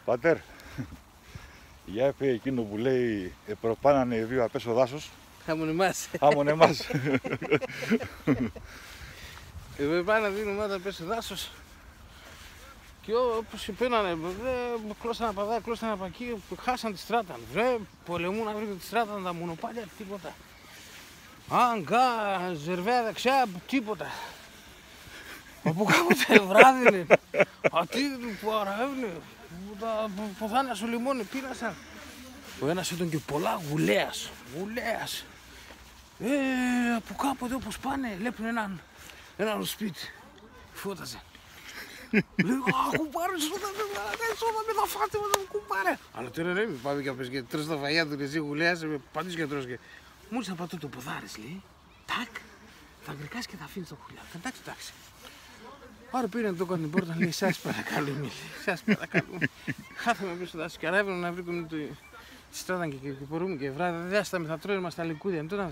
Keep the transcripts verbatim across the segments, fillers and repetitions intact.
Πατέρ, για πέ εκείνο που λέει, «Επροπάνανε οι δύο απέσ' ο δάσος». Άμον εμάς. Άμον εμάς. Επροπάνανε δύο μάτα απέσ' ο δάσος. Και ό-, όπως επένανε, βρε, κλώσταν απ' αδά, κλώσταν απ' ακεί, χάσαν τη στράταν, βρε, πολεμούν να βρουν τη στράταν, τα μονοπάτια, τίποτα. Αγκά, ζερβέ δεξιά, τίποτα. Απο κάποτε βράδυνε. Ατείν' που αραεύουνε. Που τα, που, που θα είναι στο λιμόνι, πείνασαν. Ο ένας έτον και πολλά γουλέας. Γουλέας. Ε, απο κάποτε όπως πάνε, ελέπ'νε έναν, έναν οσπίτ'. Εφώταζεν. Λέει: «Α, κουμπάρ', εσώθαμε, εσώθαμε, θα φάτε μας, κουμπάρ'». «Αλλά ατώρα, ρε, μη πάμε και απέσ' και τρως τα φαΐα ατουν, εσύ γουλέας, ε, παντός και τρως και». Μόλις απατώ το ποδάρ' ατ'ς, λέει, τάκ, θα γρικάς και θα αφήν'ς το κουλιάρ'. «Εντάξει, εντάξει». Άρα πήρεν, έτοκαν την πόρταν, λέει: «Σας παρακαλούμε», λέει, «σας παρακαλούμε. Χάθαμε απέσ' σο δάσος και αραεύουμε να βρήκουμε το, τη στράταν και, και, και πορούμε και βράδυ, δέσταμε, θα τρώει μας τα λυκούδια, ντο να...»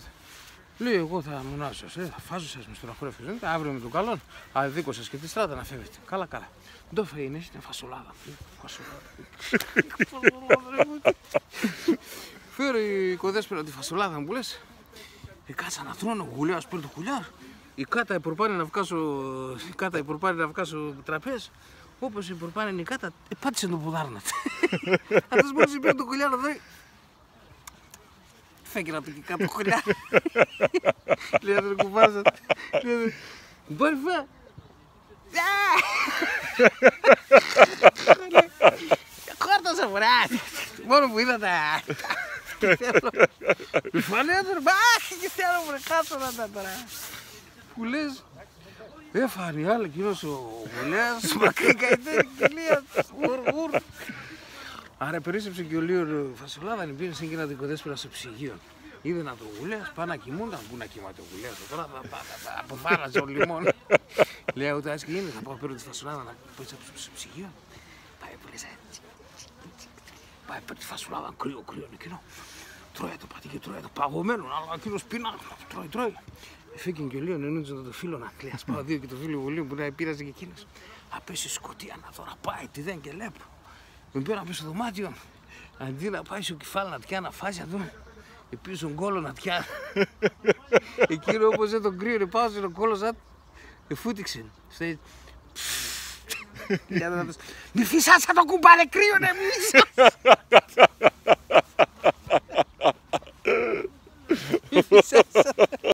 Λέει: «Εγώ θα μουνάζω σας, ε, θα φάζω σας, με στεναχωρεύκες, ε, αύριο με τον καλόν, αδίκω σας και τη στράταν να φεύετε. Καλά, καλά. Ντο θα φαΐν έχετε?» «Φασολάδα», λέει, «φασολάδα». Φασολάδα, ρε, μου. Φέρ' η κοδέσποιρα τη φασολάδα που λες. Εκάτσαν να τρών', ο γουλέας παίρ' το κουλιάρ'. Η Κάτα επροπάνεν να βκά' σο, η Κάτα επροπάνεν να βκά' σο τραπέζ'. Όπως επροπάνεν η Κάτα, επάτησεν το ποδάρ'ν ατ'. Ατός μόλις επήρ' το κουλιάρ', αδά, εφέκεν ατο και κάτω το κουλιάρ'. Λέει ατον ο κουμπάρ'ς ατ', λέει ατον: «Κουμπάρ', φα-...» «Χόρτασα, μωρά. Μόνο που είδα τα, τη φανέτρα, αχ, και θέλω, μωρέ, χάσω να τα τώρα». Που λες, έφανε άλλο εκείνος ο γουλέας, μακρύ καημένη κοιλία, ουρ, ουρ. Άρα περίσσεψεν και ο Λίον, ε, φασολάδα, επήεν σε εκείνα την κοδέσποιρα σο ψυγείον. Είδεν ατο ο γουλέας, πάνε να κοιμούνταν, πού να κοιμάται ο γουλέας, τώρα θα, θα, θα, θα αποθάρραζε ο λιμόν. Λέει: «Ατό ας και είναι, θα πάω παίρω τη φασολάδα να πάει σο, σο, σο ψυγείον». Πάει, που λες, ε, πάει, παίρ' τη φασολάδα, κρύο, κρύο εκείνο. Τρώει το πα-, και τρώει το παγωμένον, αλλά εκείνος πεινά, τρώει, τρώει. Εφέκεν και ο Λίον, ενούντσεν το, το φίλον ατ', λέει: «Ας πάω δίω και το φίλον μου, Λίον, που να επείραζε και εκείνος». Απέσ' σο σκοτίαν ατώρα πάει, τιδέν και ελέπ'. Εμπαίν' απέσ' σο δωμάτιον, αντί να πάει σο κεφάλ' ατ' και να φας ατο, επήεν σον κώλον ατ'. Εκείνο όπως έτον κρύον, επάγωσεν ο κώλος ατ', εφούτηξεν. Στέει. Λέει ατον ατός: «Μη φυσάς ατο, κουμπάρε, κρύον, μη φυσάς. Μη φυσάς ατο».